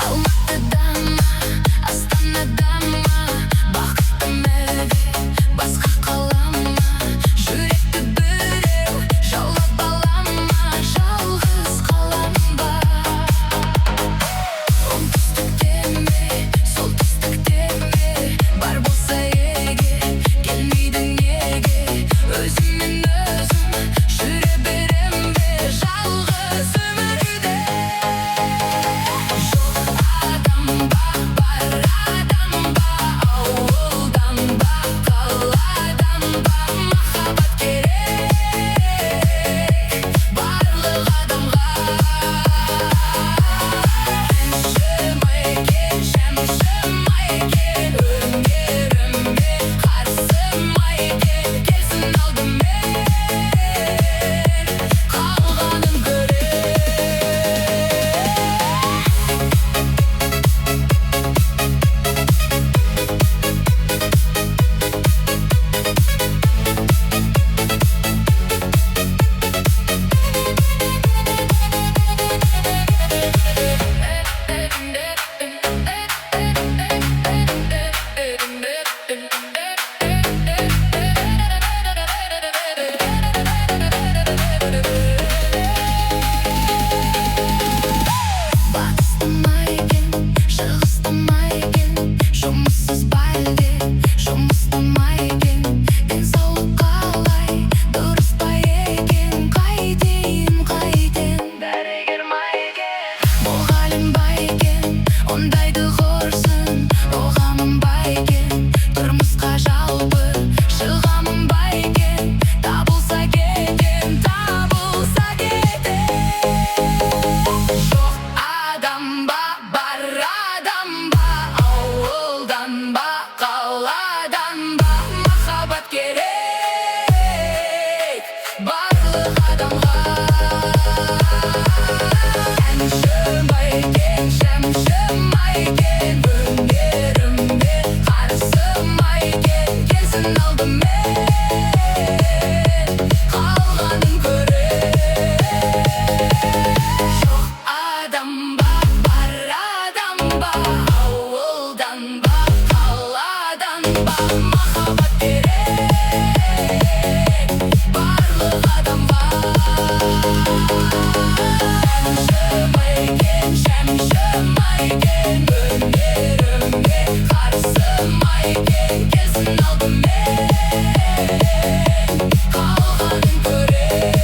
Алматыда ма, Астанада ма, бақытты ма әлде басқа қала ма? Жүректі біреу жаулап ала ма, жалғыз қалам ба? Оңтүстікте ме, солтүстікте ме, бар болса егер, келмейді неге? Өзіммен өзім жүре берем бе жалғыз өмірде? Жоқ адам ба, бар адам ба, ауылдан ба, қаладан ба, махаббат керек барлық адамға. Әнші ма екен, шәмші ма екен, өнеріме қарсы ма екен, келсін алдымен, қалғанын көрем. Батыста ма екен, шығыста ма екен, жұмыссыз ба әлде, жұмыста ма екен? Денсаулық қалай, дұрыс па екен? Қайтейін, қайтем, дәрігер ма екен? Мұғалім ба екен, ондайды құрсын, оғамын ба екен? Тұрмысқа жалпы шығамын ба екен? Табылса кетем, табылса кетем. Жоқ адам ба, бар адам ба, ауылдан ба, қаладан ба, махаббат керек барлық адамға. Әнші ма екен, шәмші ма екен, өнеріме қарсы ма екен, келсін алдымен, қалғанын көрем. Жоқ адам ба, бар адам ба, ауылдан ба, қаладан ба, махаббат керек барлық адамға. Әнші ма екен, шәмші ма екен, өнеріме қарсы ма екен, келсін алдымен, қалғанын көрем.